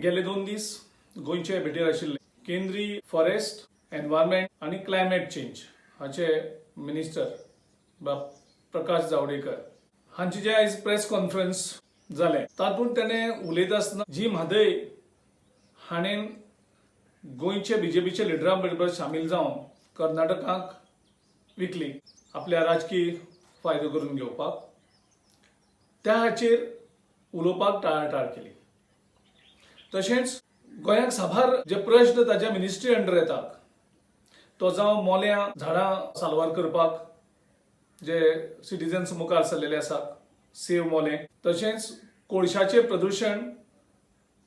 गेले 2 दीस गोंयचे भेटेर आशिल्ले केंद्रीय फॉरेस्ट, एनवायरमेंट आनी क्लायमेट चेंज हाचे मिनिस्टर बाब प्रकाश जावडेकर हांची जे आयज प्रेस कॉन्फरन्स जालें, तातूंत तेणें उलयता आसतना जी म्हादय हाणें गोंयचे बीजेपीच्या लिडरां बरोबर सामील जावन कर्नाटकाक विकली आपल्या राजकीय फायदो करून घेवपाक, त्या हाचेर उलोवपाक टाळाटाळ केली. तशेंच गोंयाक साबार जे प्रश्न ताच्या मिनिस्ट्री अंडर येतात, तो जावं मोल्यां झाडां साल्वार करपाक जे सिटीजन्स मुखार सरलेले आसात, सेव मोलें, तशेंच कोळशाचें प्रदुशण,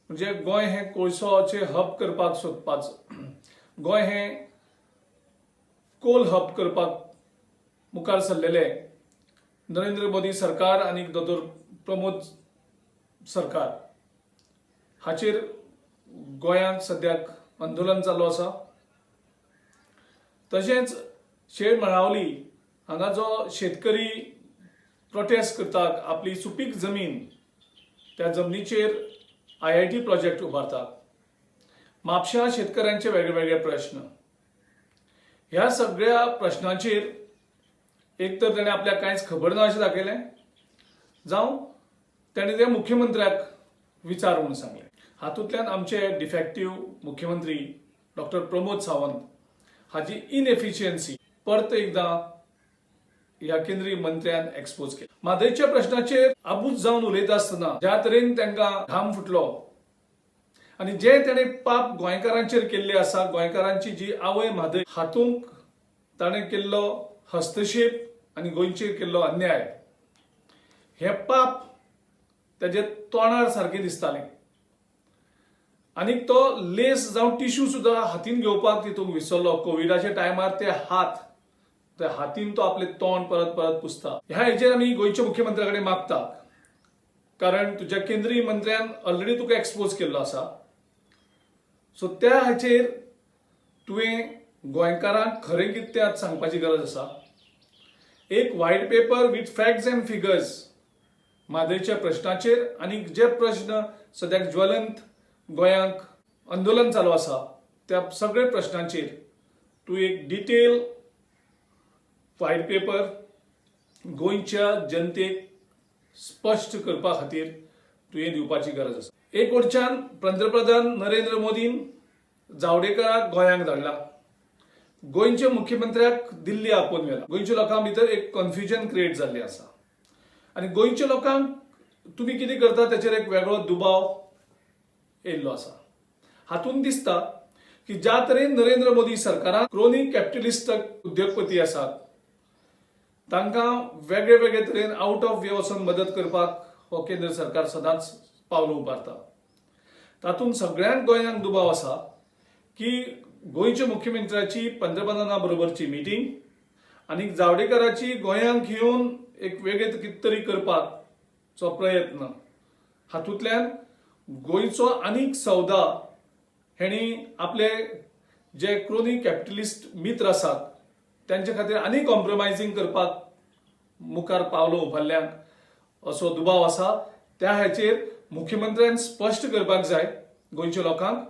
म्हणजे गोंय हें कोळसोचें हब करपाक सोदपाचो, गोंय हें कोल हब करपाक मुखार सरलेले नरेंद्र मोदी सरकार आनी दोतोर प्रमोद सरकार हाचेर गोंयांत सद्याक आंदोलन चालू आसा. तशेंच शेळ मळावली हांगा जो शेतकरी प्रोटेस्ट करतात, आपली सुपीक जमीन, त्या जमनीचेर आयआयटी प्रोजेक्ट उबारतात, म्हापश्या शेतकऱ्यांचे वेगळे वेगळे प्रश्न, ह्या सगळ्या प्रश्नांचेर एक तर ताणें आपल्याक कांयच खबर ना अशें दाखयलें, जावं ताणें ते मुख्यमंत्र्याक विचार म्हूण सांगलें. हातूंतल्यान आमचे डिफेक्टीव मुख्यमंत्री डॉक्टर प्रमोद सावंत हाजी इनएफिशियन्सी परत एकदां ह्या केंद्रीय मंत्र्यान एक्सपोज केली. म्हादयच्या प्रश्नाचेर आबूज जावन उलयता आसतना ज्या तरेन तांकां घाम फुटलो आनी जे ताणें पाप गोंयकारांचेर केल्ले आसा, गोंयकारांची जी आवय म्हादय हातूंत ताणें केल्लो हस्तक्षेप आनी गोंयचेर केल्लो अन्याय, हें पाप ताजे तोंडार सारकें दिसतालें. आनी तो लेस जावं टिश्यू सुद्दां हातीन घेवपाक तितूंक विसरलो. कोविडाच्या टायमार ते हात, त्या हातीन तो आपलें तोंड परत परत पुसता. ह्या हेजेर आमी गोंयच्या मुख्यमंत्र्या कडेन मागता, कारण तुज्या केंद्रीय मंत्र्यान ऑलरेडी तुका एक्सपोज केल्लो आसा. सो त्या हाचेर तुवें गोंयकारांक खरें कितें तें आतां सांगपाची गरज आसा. एक white paper with facts and figures म्हादयच्या प्रश्नाचेर आनी जे प्रश्न सद्याक ज्वलंत गोंयांक आंदोलन चालू आसा, त्या सगळे प्रश्नांचेर तूं एक डिटेल व्हायट पेपर गोंयच्या जनतेक स्पश्ट करपा खातीर तुवें दिवपाची गरज आसा. एक वटच्यान पंतप्रधान नरेंद्र मोदीन जावडेकराक गोंयांक धाडला, गोंयच्या मुख्यमंत्र्याक दिल्ली आपोवन व्हेला. गोंयच्या लोकां भितर एक कन्फ्युजन क्रिएट जाल्लें आसा आनी गोंयच्या लोकांक तुमी कितें करता ताचेर एक वेगळो दुबाव येयल्लो आसा. हातूंत दिसता की ज्या तरेन नरेंद्र मोदी सरकारान क्रोनी कॅपिटलिस्ट उद्योगपती आसात, तांकां वेगळे वेगळे तरेन आउट ऑफ वे वचून मदत करपाक हो केंद्र सरकार सदांच पावलां उबारता, तातूंत सगळ्यांक गोंयांक दुबाव आसा की गोंयच्या मुख्यमंत्र्याची पंतप्रधाना बरोबरची मिटींग आनी जावडेकराची गोंयांक येवन एक वेगळे कितें तरी करपाचो प्रयत्न, हातूंतल्यान गोंयचो आनीक सौदा हेणी आपले जे क्रोनी कॅपिटलिस्ट मित्र आसात त्यांचे खातीर आनीक कॉम्प्रोमायझींग करपाक मुखार पावलो उबारल्यांक असो दुबाव आसा. त्या हाचेर मुख्यमंत्र्यान स्पश्ट करपाक जाय गोंयच्या लोकांक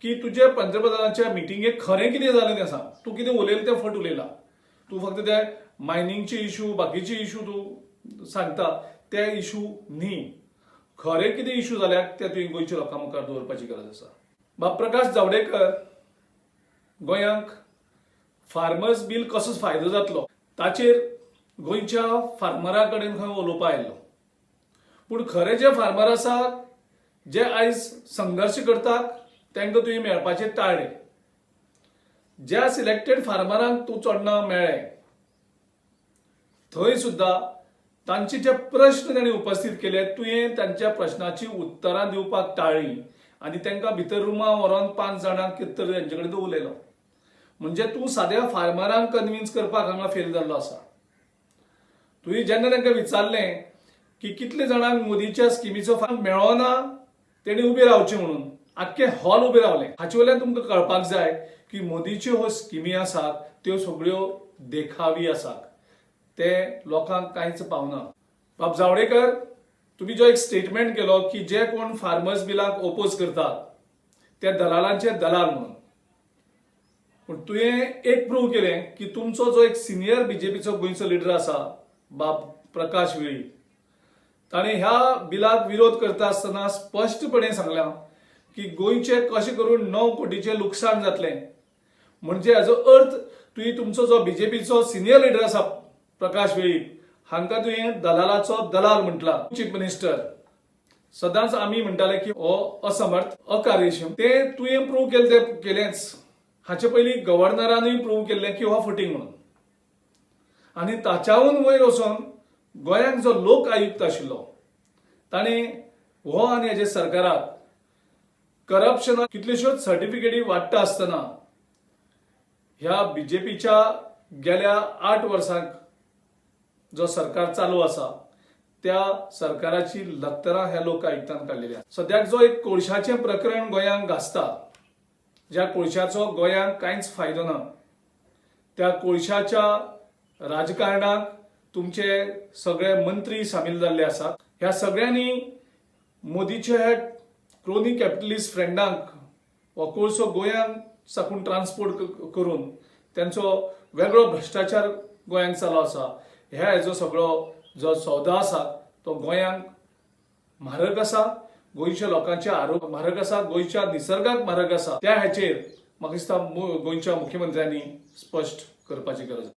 की तुजे पंतप्रधानाच्या मिटिंगेक खरें कितें जालें तें सांग. तूं कितें उलयलें तें फट उलयला. तूं फक्त ते मायनिंगचे इशू, बाकीचे इशू तूं सांगता, ते इशू न्ही. खरें कितें इशू जाल्यात ते तुवें गोंयच्या लोकां मुखार दवरपाची गरज आसा. बाब प्रकाश जावडेकर, गोंयांक फार्मर्स बील कसो फायदो जातलो ताचेर गोंयच्या फार्मरा कडेन खंय उलोवपा आयिल्लो, पूण खरे जे फार्मर आसात, जे आयज संघर्श करतात, तांकां तुवें मेळपाचें टाळ्ळें. ज्या सिलेक्टेड फार्मरांक तूं चोडणा मेळ्ळें, थंय सुद्दां तांचे जे प्रश्न तांणी उपस्थीत केले, तुवें तांच्या प्रश्नाची उत्तरां दिवपाक टाळ्ळी आनी तांकां भितर रुमा व्हरोन पांच जाणांक कितें तरी तेंचे कडेन तूं उलयलो. म्हणजे तूं साद्या फार्मरांक कन्विन्स करपाक हांगा फेल जाल्लो आसा. तुवें जेन्ना तांकां विचारलें की कितले जाणांक मोदीच्या स्किमीचो फायदो मेळ्ळो ना, तेणी उबे रावचे म्हणून, आख्खे हॉल उबे रावले. हाचे वयल्यान तुमकां कळपाक जाय की मोदीच्यो ह्यो स्किमी आसात त्यो सगळ्यो देखावी आसात, ते लोकांक कांयच पावना. बाब जावडेकर. तुमी जो एक स्टेटमेंट केलो की जे कोण फार्मर्स बिलाक ओपोज करतात ते दलालांचे दलाल म्हणून, पूण तुवें एक प्रूव केलें की तुमचो जो एक सिनियर बीजेपीचो गोंयचो लिडर आसा बाब प्रकाश वेळीप, ताणें ह्या बिलाक विरोध करता आसतना स्पश्टपणे सांगलां की गोंयचें कशें करून 9 कोटीचें लुकसाण जातलें. म्हणजे हाजो अर्थ तुवें तुमचो जो बीजेपीचो सिनियर लिडर आसा प्रकाश वेळीप हांकां तुवें दलालाचो दलाल म्हटला. चीफ मिनिस्टर सदांच आमी म्हणटाले की हो असमर्थ, अकार्यक्षम, ते तुवें प्रूव केलें तें केलेंच. हाचे पयलीं गव्हर्नरानूय प्रूव केल्लें की हो फटींग म्हणून. आनी ताच्याहून वयर वचोन गोंयांक जो लोक आयुक्त आशिल्लो ताणें हो आनी हेजे सरकाराक करप्शनाक कितल्योश्योच सर्टिफिकेटी वाडटा आसतना ह्या बीजेपीच्या गेल्या 8 वर्सांक जो सरकार चालू आसा त्या सरकाराची लत्तरां ह्या लोक आयुक्तान काडलेली आसा. सद्याक जो एक कोळशाचें प्रकरण गोंयांक गाजता, ज्या कोळशाचो गोंयांक कांयच फायदो ना, त्या कोळशाच्या राजकारणाक तुमचे सगळे मंत्री सामील जाल्ले आसात. ह्या सगळ्यांनी मोदीच्या ह्या क्रोनी कॅपिटलिस्ट फ्रेंडांक हो कोळसो गोंयांत साकून ट्रान्सपोर्ट करून तेंचो वेगळो भ्रश्टाचार गोंयांत चालू आसा. ह्या हेजो सगळो जो सौदा आसा तो गोंयांक म्हारग आसा, गोंयच्या लोकांच्या आरोग्य म्हारग आसा, गोंयच्या निसर्गाक म्हारग आसा. त्या हेचेर म्हाका दिसता गोंयच्या मुख्यमंत्र्यांनी स्पश्ट करपाची गरज आसा.